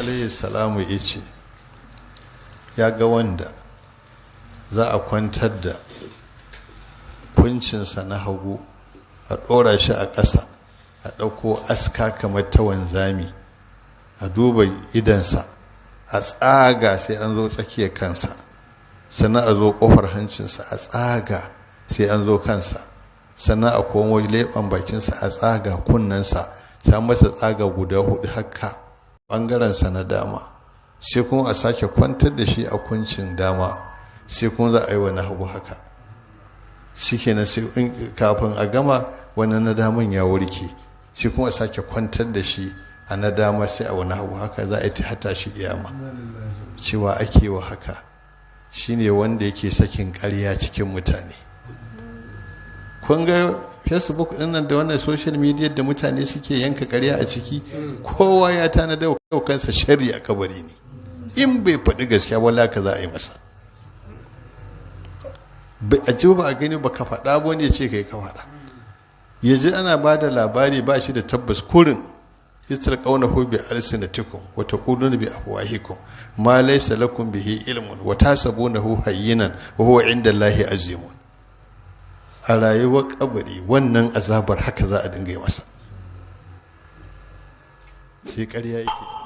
Alaihi salamu ya ce ya ga wanda za a kwantar da kuncinsa na hagu, a ɗora shi a ƙasa, a ɗauko aska kamar ta wanzami, a duba idansa, a tsaga sai an zo tsakiyar kansa, sannan a zo ƙofar hancinsa, a tsaga sai an zo kansa, sannan a komo leɓen bakinsa, a tsaga kunnensa, sai masa tsaga guda hudu haka ɓangarensa na dama, sai kuma a sake kwantar da shi a kuncin dama, sai kuma za a yi wani hagu haka. Shikenan, sai kafin a gama wannan na daman ya warke, sai kuma a sake kwantar da shi a na dama, sai a wani hagu, haka za a yi ta hata shi kiyama. Cewa ake wa haka shine wanda yake sakin ƙarya cikin mutane. Kun ga Facebook ɗin nan da wannan social media da mutane suke yanka ƙarya a ciki, kowa ya tanada kansa sharri a kabari ne. In bai faɗi gaskiya, wala ka za a yi masa. A ji ba a gani ba, ka faɗa ba, ne ce kai ka faɗa. Ya ji ana ba da labari, ba shi da tabbas, kurin istalqawnahu bi alsinatikum wa taquluna bi afwahikum ma laysa lakum bihi ilmun wa tasabunahu hayyinan wa huwa inda Allahi azimun. A rayuwar kabari wannan azabar haka za a dinga yi masa. Shi ƙarya yake.